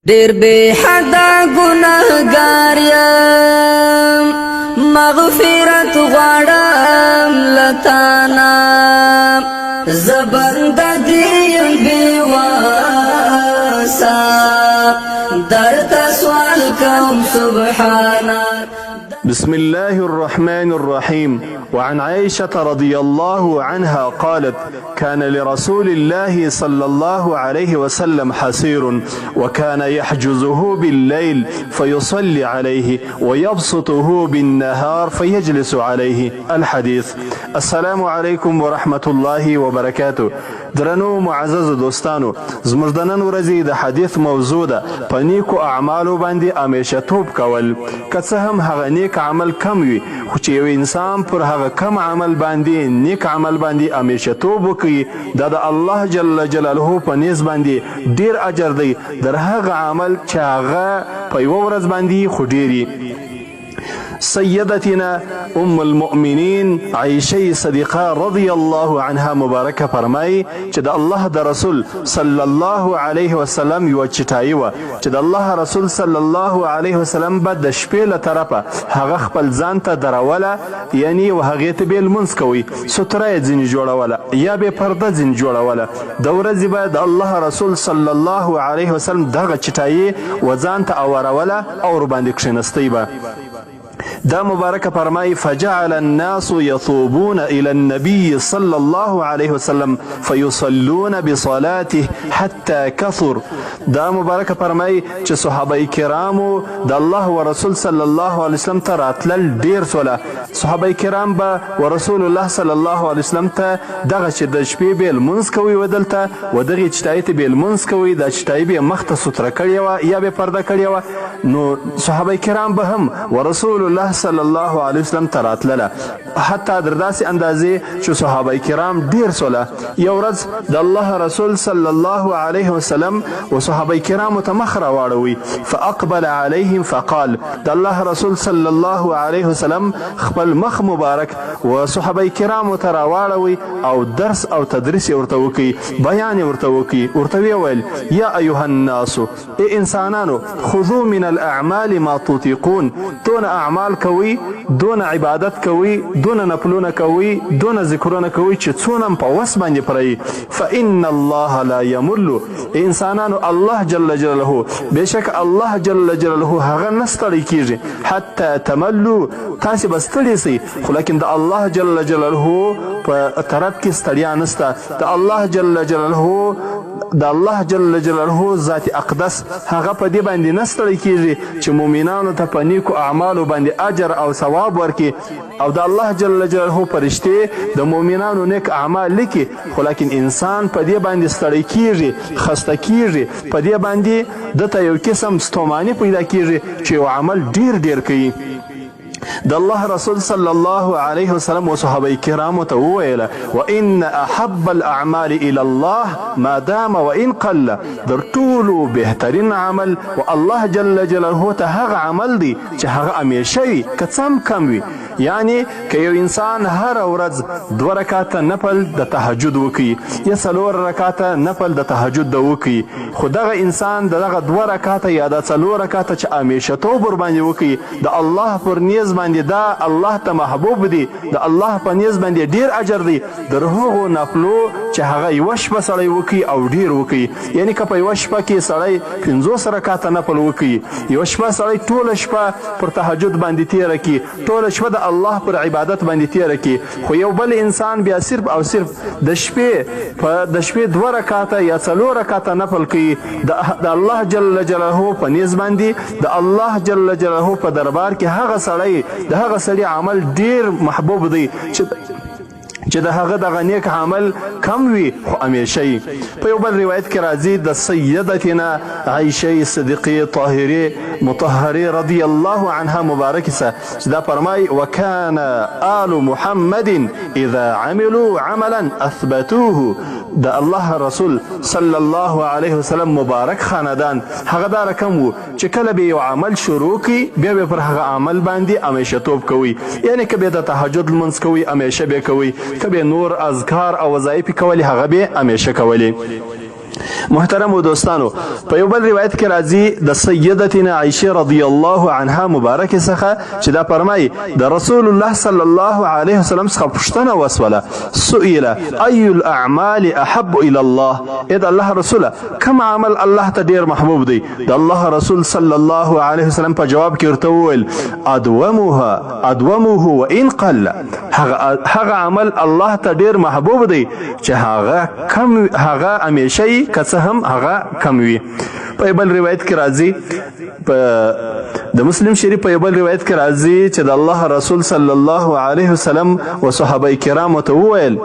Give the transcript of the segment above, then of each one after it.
ډیر بے حد ګناهګار یم، مغفرت غواړم لتانا. زبند دیم بے واسا، درته سوال کوم سبحانا. بسم الله الرحمن الرحيم. وعن عائشة رضي الله عنها قالت: كان لرسول الله صلى الله عليه وسلم حصير، وكان يحجزه بالليل فيصلي عليه، ويبسطه بالنهار فيجلس عليه. الحديث. السلام عليكم ورحمة الله وبركاته. درنو معزز دوستانو، زموږ د نن ورځې د حدیث موضوع ده په نیکو اعمالو باندې همیشه توب کول. که څه هم هغه نیک عمل کم وي، خو چې یو انسان پر هغه کم عمل باندې، نیک عمل باندې همیشه توب وکړي، دا د الله جل جلاله په نیز باندې ډیر اجر دی در هغه عمل چې هغه په یوه ورځ باندې خو ډېر. سیدتنا ام المؤمنین عائشه صدیقه رضی الله عنها مبارکه فرمایي چې د الله د رسول صلی الله علیه وسلم یوه چټایي وه، چې د الله رسول صلی الله علیه وسلم به د شپې له طرفه هغه خپل ځان ته دروله، یعنی و هغې ته به لمونځ کوي، ستره یې ځینې جوړوله یا به پرده ځینې جوړوله. د ورځې به د الله رسول صلی الله علیه وسلم دغه چټایي و ځان ته اوروله او ورباندې کښېنستی به. دا مبارک فرمای: فجعل الناس يثوبون الى النبي صلى الله عليه وسلم فيصلون بصلاته حتى كثر. دا مبارک فرمای چې صحابه کرامو د الله و رسول صلی الله علیه وسلم ته راتلل ډیر سوله. صحابه کرام به و رسول الله صلی الله علیه وسلم ته دغه چې د شپې به لمونځ کوي، ودلته و دغې چټایي ته به لمونځ کوي، دا چټایي به مخته ستره کړې وه یا به پرده کړې وه، نو صحابه کرام به هم و رسول الله صلی الله علیه وسلم ته راتلله، حتی در داسې اندازې چې صحابه کرام ډیر سوله. یو ورځ د الله رسول صلی الله علیه وسلم و صحابه کرامو ته مخ راواړوي، فاقبل علیهم فقال. د الله رسول صلی الله علیه وسلم خپل مخ مبارک و صحابه کرامو ته راواړوي او درس او تدریس یې ورته وکړي، بیان یې ورته وکړي. ورته ویې ویل: یا ایها الناس، ای انسانانو، خذو من الاعمال ما تطیقون. دونه اعمال کوي، دونه عبادت کوي، دونه نفلونه کوي، دونه ذکرونه کوي چې څونه په وس باندې پري. فإن الله لا يمل. انسانانو، الله جل جلاله، بشک الله جل جلاله هغه نه ستړی کیږي، حتی تملو. تاسې به ستړي سئ، خو لیکن د الله جل جلاله په طرف کې ستړیا نسته. د الله جل جلاله، د الله جل جلاله ذات اقدس هغه په دې باندې نه ستړی کیږي چې مؤمنانو ته په نیکو اعمالو باندې اجر او ثواب ورکړي، او د الله جل جلاله فرشتې د مؤمنانو نیک اعمال لیکي، خو لیکن انسان په دې باندې ستړی کیږي، خسته کیږي، په دې باندې ده ته یو قسم ستوماني پیدا کیږي چې یو عمل ډیر ډیر کوي. د الله رسول صلی الله علیه وسلم و صحابه کرامو ته وویل: وان احب الاعمال الى الله ما دام وان قل. در ټولو بهترین عمل و الله جل جلاله ته هغه عمل دی چې هغه همیشه وي، که څه هم کم وي. یعنی که یو انسان هره ورځ 2 رکعته نفل د تهجد وکړي یا 4 رکعته نفل د تهجد د وکړي، خو دغه انسان د دغه 2 رکعته یا د 4 رکعته چې همیشه توب ورباندې وکړي، د الله پر نیز باندې دا الله ته محبوب دی، د الله په نیز باندې ډیر اجر دی در هغو نفلو چې هغه یوه شپه سړی وکړي او ډیر وکړي. یعنی که په یوه شپه کې سړی 50 رکعته نفل وکړي، یوه شپه سړی ټوله شپه پر تهجد باندې تیره کړي، ټوله شپه د الله پر عبادت باندې تیره کړي، خو یو بل انسان بیا صرف او صرف د شپې په د شپې 2 رکعته یا 4 رکعته نفل کوي، د الله جل جلاله په نیز باندې، د الله جل جلاله په دربار کې هغه سړی، د هغه سړي عمل ډیر محبوب دی چې د هغه دغه نیک عمل کم وي خو همیشه وي. په یو بل روایت کې راځي د سیدتنا عایشې صدیقې طاهرې مطهرې رضی الله عنها مبارکې څخه چې دا فرمایي: وکان آل محمد اذا عملوا عملا اثبتوه. د الله رسول صلی الله علیه وسلم مبارک خاندان هغه دا رقم وو چې کله به یو عمل شروع کړي، بیا به پر هغه عمل باندې همیشه توب کوي. یعنی که به د تهجد لمونځ کوي، همیشه به کوي، که به نور اذکار او وظایف کولې، هغه به همیشه کولې. محترم دوستانو، په یو بل روایت کې راځي د سیدتنا عائشه رضی الله عنها مبارک څخه چې دا فرمایي د رسول الله صلی الله علیه وسلم څخه پوښتنه وسوله، سئل ای الاعمال احب الى الله، اې د الله رسوله کوم عمل الله ته ډیر محبوب دی؟ د الله رسول صلی الله علیه وسلم په جواب کې ورته وویل ادومها ادومه وان قل، هغه عمل الله ته ډیر محبوب دی چې هغه کم، هغه همیشه یي، که څه هم هغه کم وي. په بل روایت کې راځي، په د مسلم شریف په بل روایت کې راځي چې د الله رسول صلی الله علیه وسلم او صحابه کرامو ته وویل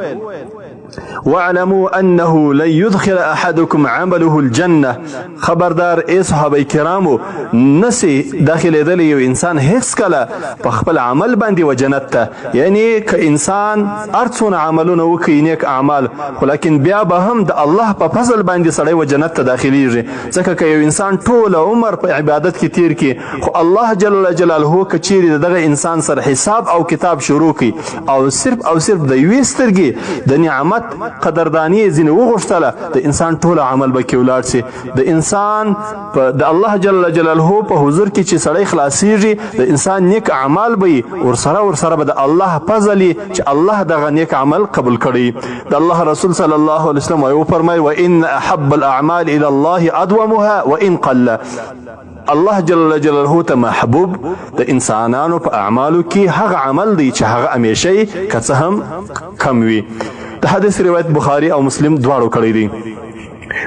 واعلموا انه لن يدخل احدكم عمله الجنه، خبردار ای صحابه کرامو، نسی داخلېدلی یو انسان هیڅ کله په خپل عمل باندې و جنت ته. یعنی که انسان ارڅونه عملونه وکړي نیک اعمال، خو لیکن بیا به هم د الله په فضل باندې سړی و جنت ته داخليږي، ځکه که یو انسان ټول عمر په عبادت کې تیر کړي، خو الله جل جلاله که چیرې دغه انسان سره حساب او کتاب شروع کړي او صرف او صرف د یوې سترګې د نعمت قدردانی ځینې وغوښتله، د انسان ټول عمل به کې ولاړ شي. د انسان په د الله جل جلاله په حضور کې چې سړی خلاصیږي، د انسان نیک اعمال به ورسره به د الله فضل چې الله دغه نیک عمل قبول کړي. د الله رسول صلی الله علیه وسلم یو فرمایي وان احب الاعمال الى الله ادومها وان قل، الله جل جلاله ته محبوب د انسانانو په اعمالو کې هغه عمل دی چې هغه همیشه که څه هم کم وي. د حدیث روایت بخاري او مسلم دواړو کړی دی.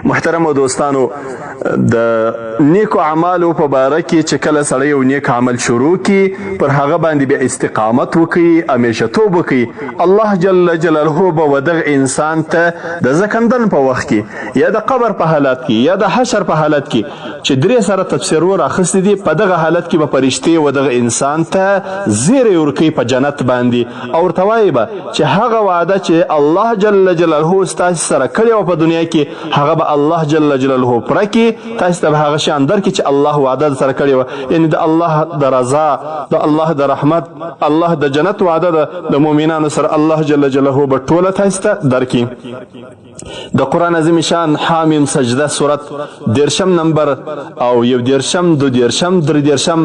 محترمو دوستانو، د نیکو اعمالو په باره کې چې کله سړی یو نیک عمل شروع کړي، پر هغه باندې بیا استقامت وکړي، همیشه توب وکړي، الله جل جلاله به ودغه انسان ته د زکندن په وخت کې یا د قبر په حالت کې یا د حشر په حالت کې چې درې سره تفسیرو راخستي دي، په دغه حالت کې به فرشتې ودغه انسان ته زیری ورکوي په جنت باندې او ورته وایي به چې هغه وعده چې الله جل جلاله ستاسې سره کړې وه په دنیا کې، هغه به الله جل جلاله پوره کړي، تاسې ته به هغه شیان درکړي چې الله وعده درسره کړې وه، یعنې د الله د رضا، د الله د رحمت، الله د جنت وعده ده د مؤمنانو سره، الله جل جلاله به ټوله تاسې ته درکړي. د قرآن عظیم شان حامیم سجده سورت دیرشم نمبر او یو دیرشم، دو دیرشم، درې دیرشم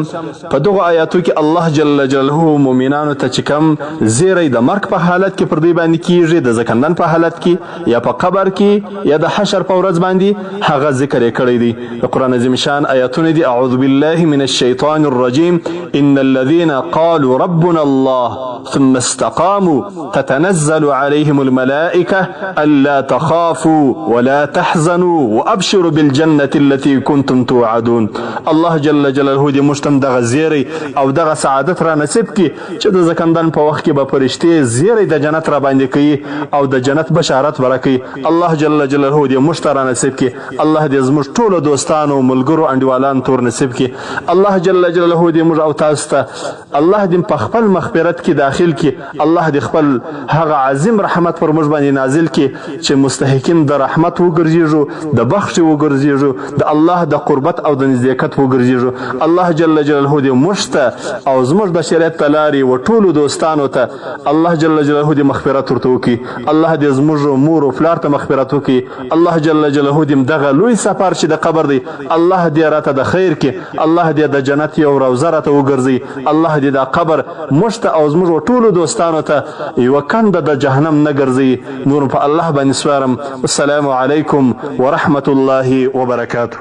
په دغو آیاتو کې الله جل جلاله مؤمنانو ته چې کوم زیری د مرګ په حالت کې پر دوی باندې کیږي، د زکندن په حالت کې یا په قبر کې یا د حشر په ورځ باندې، هغه ذکر یې کړی دی. د قرآن عظیم شان آیاتونه دي: اعوذ بالله من الشیطان الرجیم، ان الذين قالوا ربنا الله ثم استقاموا تتنزل عليهم الملائكة ألا تخافوا ولا تحزنوا وأبشروا بالجنة التي كنتم توعدون. الله جل جلاله دې موږ ته دغه زیری او دغه سعادت را نصیب کړي چې د زکندن په وخت کې به فرشتې زیری د جنت را باندې کوي او د جنت بشارت به راکوي. الله جل جلاله دې موږ ته را نصیب کړي. الله دې زموږ ټولو دوستانو، ملګرو، انډیوالانو ته ورنصیب کړي. الله جل جلاله دې موږ او تاسو ته الله دې په خپل مغفرت کې داخل کړي. الله دې خپل هغه عظیم رحمت پر موږ باندې نازل کړي چې مستحقین د رحمت وګرځیږو، د بخښې وګرځیږو، د الله د قربت او د نزدېکت وګرځیږو. الله جل جلاله دې موږ ته او زموږ د شریعت ته لارې و ټولو دوستانو ته الله جل جلاله دې مغفرت ورته وکړي. الله دې زموږ مور او پلار ته مغفرت وکړي. الله جل جلاله دې دغه لوی سفر چې د قبر دی، الله دې راته د خیر کې، الله دې د جنت یو روضه راته وګرځي. الله دې دا قبر موږ ته او زموږ ټولو دوستانو ته یوه کنده د جهنم نه ګرځي. نور په الله باندې سپارم. السلام علیکم ورحمت الله وبرکاته.